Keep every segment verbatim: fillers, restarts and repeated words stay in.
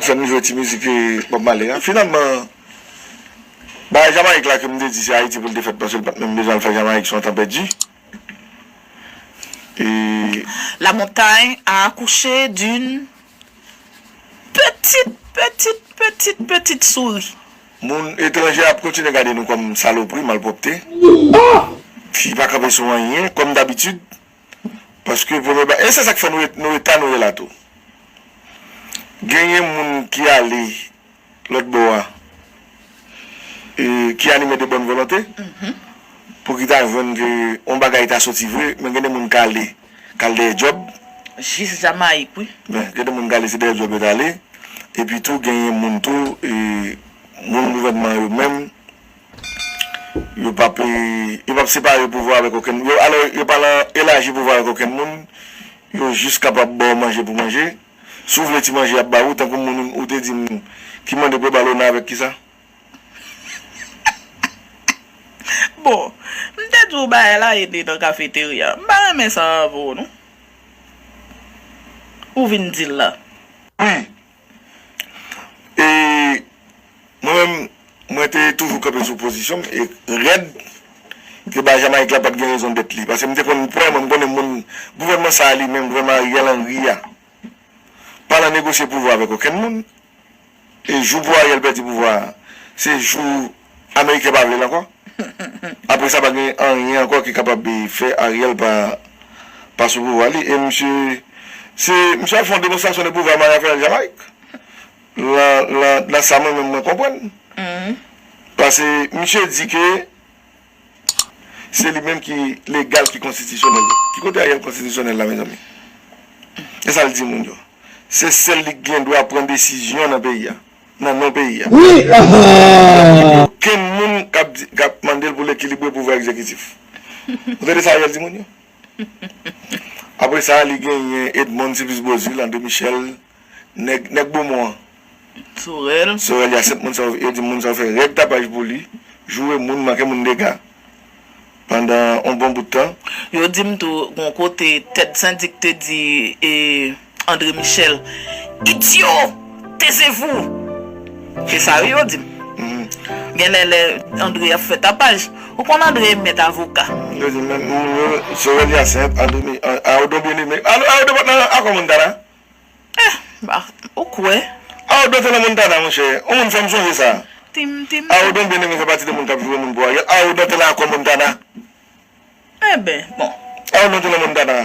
Fè m jwe ti mizik, eh, Bob Marley a. Finalman, bagay Jamayik la ke m te di se Ayiti pou l te fèt, paske l pa t menm bezwen al fè Jamayik, se yon tan pèdi. E la montagne a accouché d'une petite, petite, petite, petite souris. Moun etranje ap kontinye gade nou kòm salopri, malpwòpte. Fi pa kanpe sou anyen, kòm dabitid. Paske premye ba-, e se sa k fè nou ret-, nou eta nou ye la tou. Genyen moun ki ale lòt bò a, e, ki anime de bòn volonte, pou ki ta jwenn ke yon bagay ta soti vre, men gen de moun k ale, k al dèyè djòb. Jis Jamayik, wi. Men, gen de moun k ale, se dèyè djòb yo t ale. Epi tou, genyen moun tou, e, moun gouvènman yo menm, yo p ap, e, yo p ap separe pouvwa avèk okenn, yo, alò, yo pa nan elaji pouvwa avèk okenn moun, yo jis kapab ba w manje pou manje. Si w vle ti manje, y ap ba ou, tankou moun ou te di m ki mande pou yo ba l ona avèk kisa? Bon, m te di w bagay la ede nan kafeterya. M pa renmen sa avè w, non. Ou vin di l la. Wi. E mwen menm, mwen te toujou kanpe sou pozisyon m e rèd ke bagay Jamayik la pa t gen rezon dèt li. Paske m te konn pran, mwen, m konnen moun, gouvènman sa a li menm, gouvènman Ariel Henry a, pa nan negosye pouvwa avèk okenn moun. E jou pou Ariel pèdi pouvwa a, se jou Ameriken pa vle l ankò. Apre sa, pa gen anyen ankò ki kapab, eh, fè Ariel pa, pa sou pouvwa li. E misye, se, misye ap fè yon demonstrasyon de pouvwa Maria Fernandez Jamayik. Nan, nan, nan sa mwen menm mwen konprann. Paske misye di ke se li menm ki legal, ki konstitisyonèl. Ki kote Ariel konstitisyonèl la, mezanmi? E sa l di moun yo? Se sèl li ki gen dwa pran desizyon nan peyi a, nan non peyi a. Wi, aha. Okenn moun k ap di, k ap mande l pou l ekilibre pouvwa egzekitif. Ou tande sa Ariel di moun yo? Apre sa, li genyen Edmonde Supplice Beauzile, André Michel, nèg, nèg Bomon an. Sorel. Sorel Hyacinthe, moun sa yo, yo di moun sa yo fè règ tapaj pou li, joure moun, manke moun dega pandan yon bon bout tan. Yo di m tou, gon kote tèt sendik te di, e, André Michel, "Idiot, taisez-vous!" Se sa wi yo di m. Genlè lè André ap fè tapaj, ou konn André e mèt avoka. Yo di men moun yo, Sorel Hyacinthe, André Mi-, a, Aodon Bien-Aimé. A, Aodon pa t nan akò Montana? Eh, ba, ou kwè? Aodon te nan Montana, monchè. Yon moun fè m sonje sa. Tim, tim. Aodon Bien-Aimé fè pati de moun k ap joure moun pou Ariel. Aodon te nan akò Montana. Enben, bon. Aodon te nan Montana.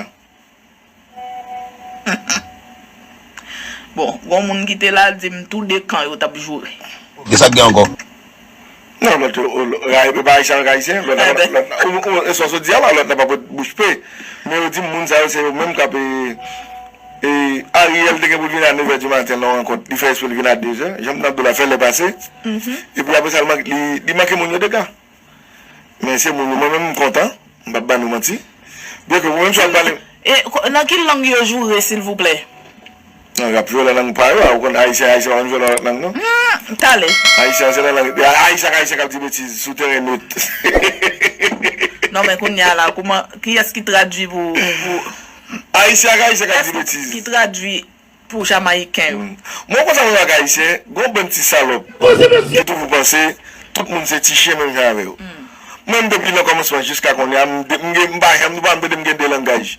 Bon, gon moun ki te la di m tou de kan yo t ap joure. Kisa k gen ankò? Non, lòt yo, o, lò-, e pa Ayisyen avèk Ayisyen, lòt la, lòt la, ou, ou, e sa w sot di a la, lòt la pa pot bouch pe. Men yo di moun sa yo se yo menm k ap, e, e, Ariel te gen pou l vin a nevè di maten nan yon rankont, li fè espre l vin a dezè, Jean Abdou la fè lè pase. Epi apre sa, li mank-, li, li manke moun yo dega. Men se moun yo, mwen menm m kontan, m p ap ba nou manti. Byenke ou menm sa w ap pale. E, ko-, nan ki lang yo joure, silvouplè? Non, y ap joure nan lang pa yo, a, ou konn Ayisyen, Ayisyen pa konn joure nan lòt lang, non? Hmm, talè. Ayisyen, se nan lang, Ayisyen ak Ayisyen k ap di betiz sou teren net. Non, men kounye a la, kouman, kiyès ki tradui pou, pou Ayisyen ak Ayisyen k ap di betiz. Ki tradui pou Jamayiken yo? Hmm. Mwen konsa mwen ak Ayisyen, gon bann ti salòp ki toujou panse tout moun se ti chen menm jan avè yo. Mwen, depi nan kòmansman jiska kounye a, m, m, m pa janm, nou pa janm tande m gen de langaj.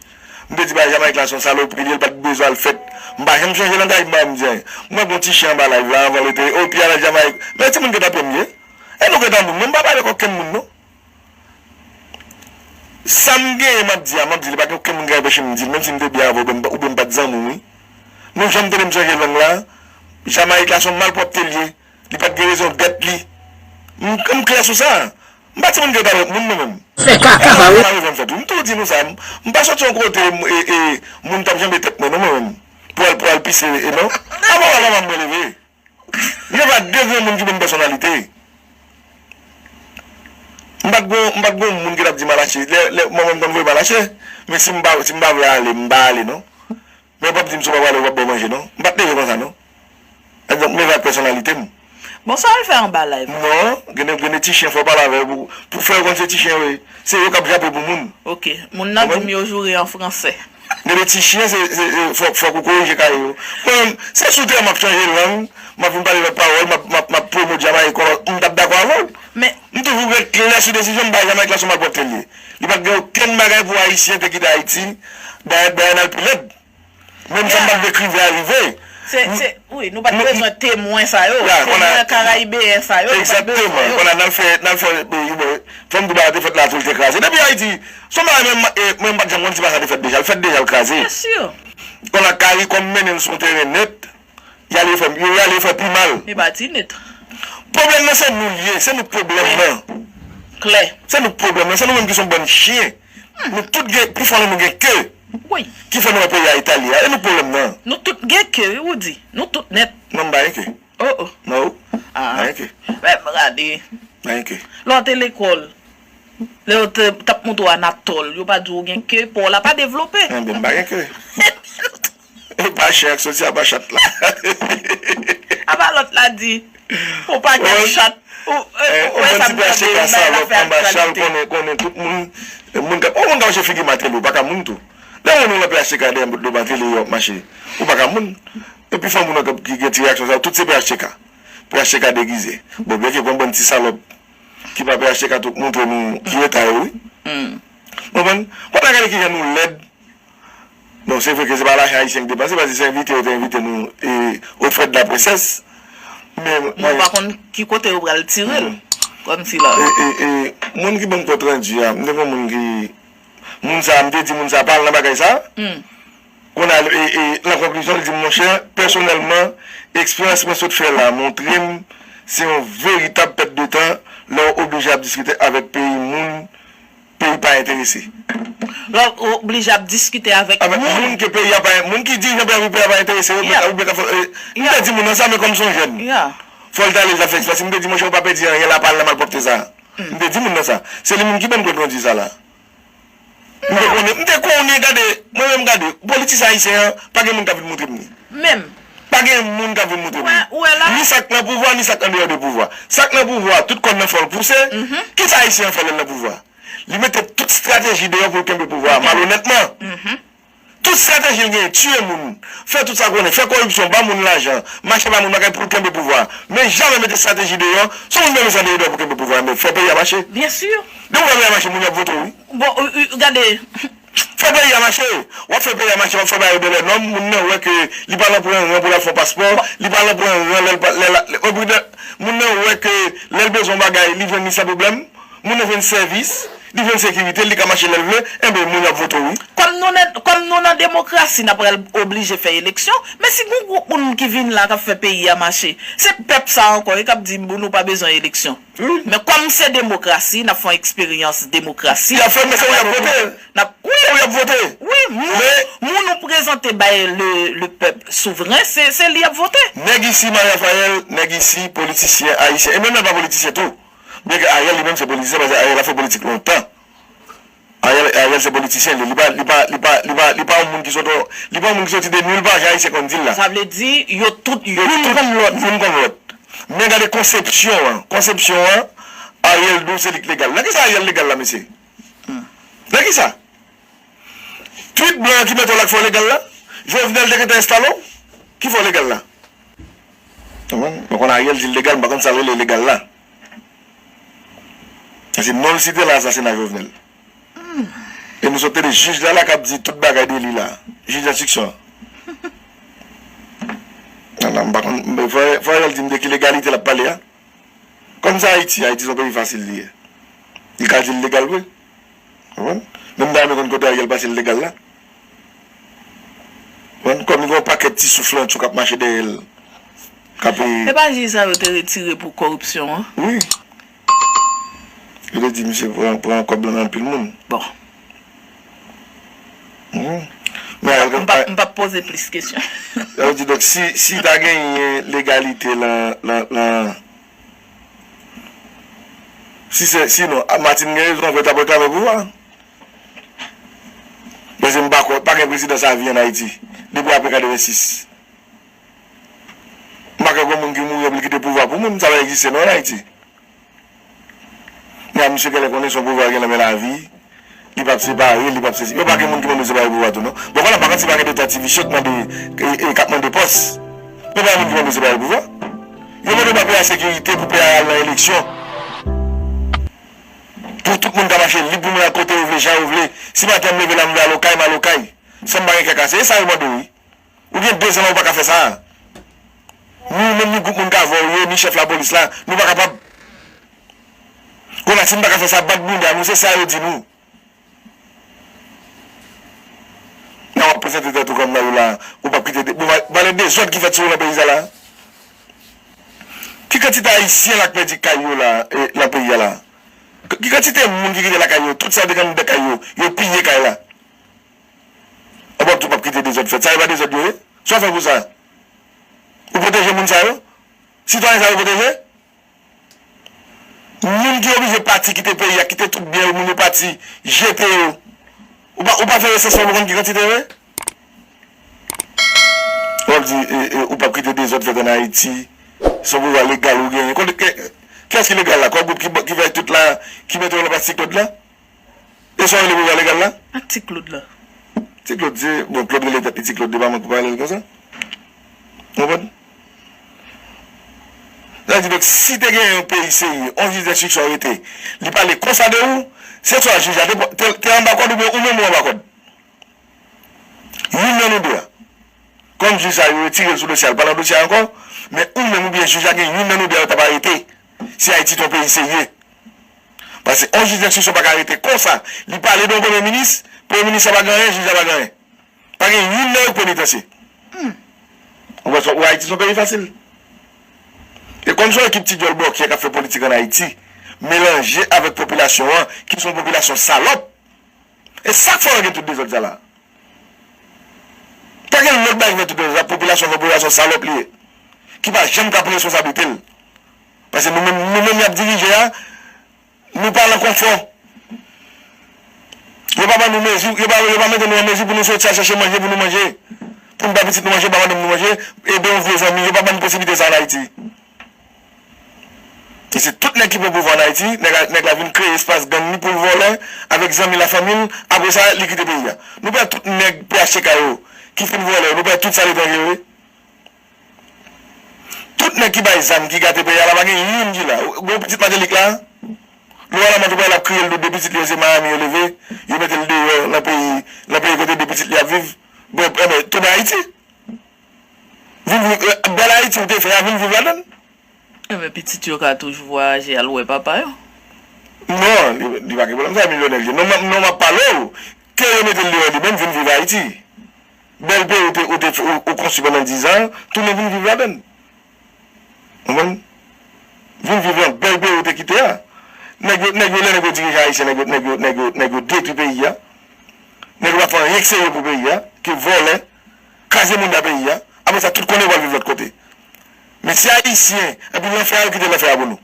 M te di bagay Jamayik la se yon salopri li ye, l pa t bezwen al fèt. M pa janm chanje langaj m, m pa janm di anyen. Mwen gon ti chen anba live la, anvan l te, o, Pia nan Jamayik. Men timoun gentan pè m ye. E nou gentan moun, non, m pa pale ak okenn moun, non. Sa m genyen, m ap di a, m ap di, li pa gen okenn moun ki ka anpeche m di l, menm si m te byen avè w, oubyen m pa, oubyen m pa t zanmi w, wi. Nou janm tande m chanje lang la, Jamayik la se yon malpwòpte l ye. Li pa t gen rezon dèt li. M, m klè sou sa. M pa timoun ki ta lòt moun, mwen menm. Fè kaka, pa wi. Sa m fèt, wi. M tou di nou sa. M, m pa soti yon kote, m, e, e, moun t ap janbe tèt mwen, non, mwen menm. Pou al, pou al pise, e non. Avan, avan, mwen leve. Leve a de granmoun ki ban m pèsonalite. M pa t gon, m pa t gon moun ki t ap di m al achte. Lè, lè, manman m konn voye m al achte. Men si m pa, si m pa vle ale, m pa ale, non. Men w p ap di m si w pa prale, w p ap ba w manje, non. M pa t leve konsa, non. Egzanp, m leve ak pèsonalite m. Bon, sa w al fè anba live? Non, gen de, gen de ti chen, fò w pale avè yo pou, pou fè yo konn se ti chen yo ye. Se yo k ap jape pou moun. Ok. Moun nan di m yo joure an fransè. Gen de ti chen, se, se, se, fòk, fòk ou korije kay yo. Mwen menm, se sou tè m ap chanje lang, m ap vin pale lòt pawòl, m ap, m ap, m ap pwomot Jamayik, konnen m t ap dakò avè w. Men, M toujou ret klè sou desizyon m, m pa janm klè sou malpwòpte l ye. Li pa t gen okenn bagay pou Ayisyen te kite Ayiti, dayè, dayè n al pi rèd. Menm jan m pa t vle k rive a rive. Se, se, wi, nou pa t bezwen temwen sa yo. Temwen karayibeyen sa yo, nou pa t bezwen yo. Egzakteman. Kounye a n al fè, n al fè, e, bon, fò m di bagay te fèt la tou, l te kraze. Depi Ayiti, se yon bagay menm, e, mwen m pa t janm konn si pa sa te fèt deja. L fèt deja, l kraze. Kounye a, karikom mennen l sou yon teren nèt, y ale fè, yo y ale fè pi mal. E pa ti nèt. Pwoblèm nan se nou l ye, se nou k pwoblèm nan. Klè. Se nou k pwoblèm nan, se nou menm ki se yon bann chen. Nou tout gen, pifò nan nou gen ke. Wi. Ki fè nou wè peyi a etale a. E nou k pwoblèm nan. Nou tout gen ke, wi, ou di. Nou tout nèt. Non, m pa gen ke. Oh, oh. Non. Ah. M pa gen ke. Men, gade. M pa gen ke. Lè w te lekòl, lè yo te, t ap montre w Anatòl, yo pa di w gen ke, pa w la pa devlope. Enben, m pa gen ke. E pa chen ak soti apa chat la. Apa lòt la di, ou pa gen chat. Ou, ou wè sa m tande, yon bagay la fè aktyalite. Konnen, konnen tout moun, moun k ap, ou moun k ap mache figi Mateli, ou pa ka moun tou. Lè ou wè nou nan P H T K dèyè do Mateli yo ap mache, ou pa ka moun. Epi fò moun nan ki gen ti reyaksyon sa yo, tout se P H T K. P H T K degize. Bon, byenke pran bann ti salòp ki pa P H T K tou k montre nou ki eta yo, wi. Ou konprann? Kounye a gade kijan nou lèd. Bon, se vre ke se pa lajan ayisyen ki depanse, paske se envite yo te envite nou, e, aux frais de la princesse. Men, men, ou pa konn ki kote yo pral tire l. Kòmsi la. E, e, e, moun ki ban m kont randi a, m te gen yon moun ki, moun sa a, m te di moun sa a, pa al nan bagay sa a. Kounye a, e, e, nan konklizyon, li di m, monchè, pèsonèlman, eksperyans mwen sot fè la a montre m se yon veritab pèt de tan lè w oblije ap diskite avèk peyi moun peyi pa enterese. Lè w oblije ap diskite avèk moun. Avèk moun ke peyi a pa, moun ki dirijan peyi a, peyi a pa enterese yo, oubyen ka fè, e, m te di moun nan sa, men kòm se yon jèn, fò l t ale, l t al fè eksperyans. M te di, monchè, ou pa pèdi anyen la, pa al nan malpwòpte sa a. M te di moun nan sa. Se li menm ki ban m kont randi sa la. M te konnen, m te konnen, gade, mwen menm gade, politisyen ayisyen an, pa gen moun k ap vin montre m li. Menm. Pa gen moun k ap vin montre m li. Ou wè la. Ni sa k nan pouvwa, ni sa k andeyò de pouvwa. Sa k nan pouvwa, tout kòn nan fò l pouse. Kisa ayisyen an fè lè l nan pouvwa? Li mete tout estrateji deyò pou l kenbe pouvwa a, malonètman. Tout estrateji l genyen, tiye moun, fè tout sa konnen, fè koripsyon, ba moun lajan, mache ba moun bagay pou l kenbe pouvwa a. Men jamè mete estrateji deyò, se yon moun menm sa deyò pou kenbe pouvwa a, men fè peyi a mache. Byen si. Depi w fè peyi a mache, moun yo ap vote w, wi. Bon, gade. Fè peyi a mache. W ap fè peyi a mache, w ap fè bagay yo de lè nòm, moun nan wè ke li pa nan pran ran pou l al fè yon paspò, li pa nan pran ran lè l pa, lè l, lè, moun nan wè ke lè l bezwen yon bagay, li jwenn li san pwoblèm. Moun nan jwenn sèvis, li jwenn sekirite, li ka mache lè l vle, enben moun yo ap vote w, wi. Kòm nou nan, kòm nou nan demokrasi, n ap pral oblije fè eleksyon, men si gon gwoup moun ki vin la k ap fè peyi a mache, se pèp sa ankò, e k ap di, bon, nou pa bezwen eleksyon. Men kòm se demokrasi, n ap fè yon eksperyans demokrasi. Y ap fè, men se ou y ap vote. N ap, wi. Se ou y ap vote. Wi, moun, moun ou prezante bay le, le pèp souvren, se, se li y ap vote. Nèg isi, Maria Fayèl, nèg isi, politisyen ayisyen, e menm lè pa politisyen tou. Byenke Ariel li menm se politisyen, paske Ariel ap fè politik lontan. Ariel, Ariel se politisyen, li, li pa, li pa, li pa, li pa, li pa yon moun ki soti, li pa yon moun ki soti de nil pa, jan ayisyen konn di l la. Sa vle di, yo tout, youn konn lòt. Youn konn lòt. Men gade konsepsyon an, konsepsyon an, Ariel di w se li k legal. Nan kisa Ariel legal la, mesye? Nan kisa? Twit blan an ki mete w la k fè w legal la? Jovenel te gentan enstale w? Ki fè w legal la? Ou konprann? Mwen konn Ariel di l legal, m pa konn sa l rele legal la. Paske non l site la, asasina Jovenel. E nou sot tande jij la la k ap di tout bagay de li la. Jij enstriksyon an. Nan, nan, m pa konn, m, fò, fò Ariel di m de ki legalite l ap pale a. Kòm se Ayiti, Ayiti se yon peyi fasil li ye. Li ka di l legal vre. Ou konprann? Men m ta renmen konn kote Ariel pase l legal la. Ou konprann? Kòm li gen yon pakèt ti souflantchou k ap mache dèyè l. K ap, e, e pa jij sa yo te retire pou kòripsyon an? Wi. Yo te di misye pran, pran kòb lan nan anpil moun. Bon. Mhm. Men Ariel, m p ap, m p ap poze plis kesyon. Sa vle di, donk, si, si ta genyen legalite lan, lan, lan, si se, sinon, a, Martine gen rezon, fò l t ap reklame pouvwa. Paske m pa kwè, pa gen prezidans avi ann Ayiti depi apre katrevensis. M pa kwè gen moun ki mouri epi l kite pouvwa pou moun, sa pa egziste non ann Ayiti. Men a misye genlè konnen se yon pouvwa l gen nan men lavi, li p ap separe, li p ap sesi. Yo pa gen moun ki mande yo separe pouvwa tou, non. Bon, vwala, pa kont si pa gen de twa ti visye k mande, e, e, k ap mande pòs. Yo pa gen moun ki mande yo separe pouvwa. Yo mande w pa peye sekirite pou peye al nan eleksyon. Pou tout moun ka mache lib, pou moun al kote yo vle, jan yo vle. Si maten m leve la, m vle al okay, m al okay. San m pa gen kè kase. E sa yo mande w, wi. Ou gen dezan la, ou pa ka fè sa. Nou menm, ni gwoup moun k avè w yo, ni chèf lapolis la, nou pa kapab. Kounye a, si n pa ka fè sa, bat bounda nou, se sa yo di nou. Nan w ap prezante tèt ou kòm nan yo la, ou p ap kite de, bon, va-, valè dezòd ki fèt sou ou nan peyi sa la. Ki kantite Ayisyen la k pèdi kay yo la, e, nan peyi a la? Ki kantite moun ki kite lakay yo, tout sa yo te gen anndan kay yo, yo piye kay la? Ou p ap di w p ap kite dezòd fèt. Sa yo pa dezòd yo ye? Sa w fè pou sa? Ou pwoteje moun sa yo? Sitwayen sa yo pwoteje? Moun ki oblije pati kite peyi a, kite tout byen yo, moun yo pati, jete yo. Ou pa, ou pa fè resans lan pou konn ki kantite yo ye? W ap di, e, e, ou p ap kite dezòd fèt ann Ayiti, se yon pouvwa legal ou genyen. Kote, kè-, kiyès ki legal la? Kò gwoup ki, ki fè tout la, ki mete yo nan plas Ti Claude la? E sa w rele pouvwa legal la? Ak Ti Claude la. Ti Claude, se, bon, Claude rele tèt li Ti Claude, li pa manke pale l konsa. Ou konprann? Sa vle di, donk, si te gen yon peyi serye, yon jij enstriksyon rete, li pale konsa de ou, se swa jij la te, te, te anba kòd oubyen ou menm ou anba kòd. Youn nan nou de a. Kòm jij sa yo retire l sou dosye a, l pa nan dosye a ankò, men ou menm oubyen jij la gen youn nan nou de a yo t ap arete. Si Ayiti te yon peyi serye. Paske yon jij enstriksyon pa ka rete konsa. Li pale de yon premye minis, premye minis la pa gen anyen, jij la pa gen anyen. Pa gen youn nan yo k penitansye. Ou wè, ou wè Ayiti se yon peyi fasil. E kòm se yon ekip ti djòl bòkyè k ap fè politik ann Ayiti, melanje avèk popilasyon an, ki se yon popilasyon salòp, e sa k fè yo gen tout dezòd sa la. Pa gen lòt bagay ki fè tout dezòd sa, popilasyon, popilasyon salòp li ye. Ki pa janm ka pran responsablite l. Paske nou menm, nou menm y ap dirije a, nou pa nan konfò. Yo pa ban nou mezi, yo pa, yo pa mete nou an mezi pou nou soti al chache manje pou nou manje. Pou n ba pitit nou manje, ba madanm nou manje, ede yon vye zanmi, yo pa ban nou posiblite sa ann Ayiti. E se tout nèg ki pran pouvwa ann Ayiti, nèg la, nèg la vin kreye espas gang li pou l vòlè avèk zanmi lafanmi l, apre sa, li kite peyi a. Nou pèdi tout nèg P H T K yo ki fin vòlè yo, nou pèdi tout sa letranje yo, wi. Tout nèg ki bay zam, ki gate peyi a la, pa gen youn ki la. Ou, ou pitit Martelly la, lè w al nan Pòtoprens, l ap kriye l, de pitit li yo se Miami yo leve, yo mete l deyò nan peyi, nan peyi kote de pitit li ap viv. Bon, enben, tounen Ayiti. Vin viv, eh, bèl Ayiti ou te fè a, vin viv ladan l. Enben, pitit yo ka toujou vwayaje al wè papa yo. Non, li, li pa gen pwoblèm sa, milyonè li ye. Non, m, non, m ap pale w, ke yo mete l deyò li menm, vin viv Ayiti. Bèl peyi ou te, ou te, ou, ou konstwi pandan dizan, tounen vin viv ladan l. Konprann? Vin viv nan bèl peyi ou te kite a. Nèg yo, nèg yo, lè nèg yo dirije ayisyen, nèg yo, nèg yo, nèg yo, nèg yo detwi peyi a. Nèg yo pa fè anyen k serye pou peyi a, ke vòlè, kraze moun nan peyi a. Apre sa, tout konnen yo pral viv lòt kote. Men se ayisyen, epi lanfè a, yo kite lanfè a pou nou.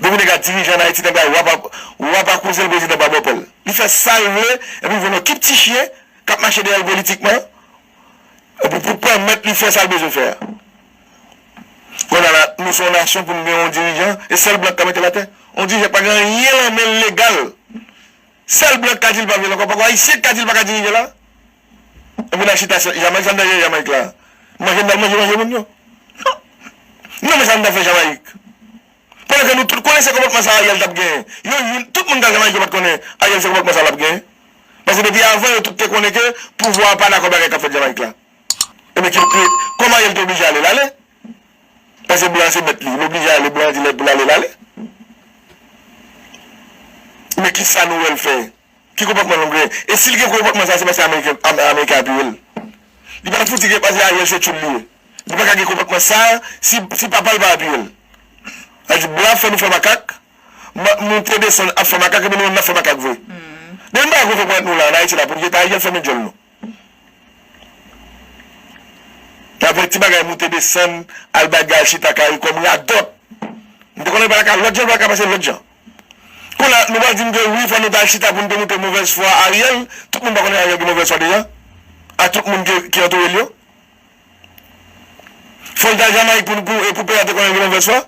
Depi nèg la dirije ann Ayiti, nèg la w ap, w ap akouze l prezidan pa bòpè l. Li fè sa l vle, epi l vin yon ekip ti chen k ap mache dèyè l politikman, epi pou pèmèt li fè sa l bezwen fè a. Kounye a la, nou se yon nasyon pou n gen yon dirijan, e sèl blan k ka mete l atè. Yon dirijan k pa gen anyen nan men l legal. Sèl blan k ka di l pa vle l ankò, poko ayisyen k ka di l pa ka dirije la. Epi n al chita Jamayik, sa n t al fè Jamayik la? Manje n t al manje, manje moun yo? Non. Non, men sa n t al fè Jamayik? Pandan ke nou tout konnen se konpòtman sa Ariel t ap genyen. Yo, yo, tout moun k al Jamayik yo pa t konnen Ariel se konpòtman sa l ap genyen. Paske depi avan yo tout te konnen ke pouvwa a pa dakò bagay k ap fèt Jamayik la. Ebyen ki, ki, kòm Ariel te oblije ale, l ale. Paske blan se mèt li, l oblije ale, blan di lè pou l ale, l ale. Men kisa nou wè l fè? Ki konpòtman l genyen? E si l gen konpòtman sa, se paske Ameriken, Am-, Ameriken apiye l. Li pa fouti gen, paske Ariel se tchoul li ye. Li pa ka gen konpòtman sa si, si papa l pa apiye l. Sa di, blan ap fè nou fè makak, ma-, moute desann ap fè makak, epi nou menm n ap fè makak vre. Depi n pa konprann nou la, ann Ayiti la, pou n jete Ariel fèmen djòl nou. Avèk ti bagay moute desann, al bay gaz, chita kari kòm radòt. M te konnen l pa ka, lòt jan l pa ka pase lòt jan. Kounye a, nou pral di m ke wi, fò nou t al chita pou n te montre movèz fwa Ariel. Tout moun pa konnen Ariel gen movèz fwa deja? A tout moun ki, ki antoure l yo? Fò l t al Jamayik pou, pou, pou peyi a te konnen l gen movèz fwa?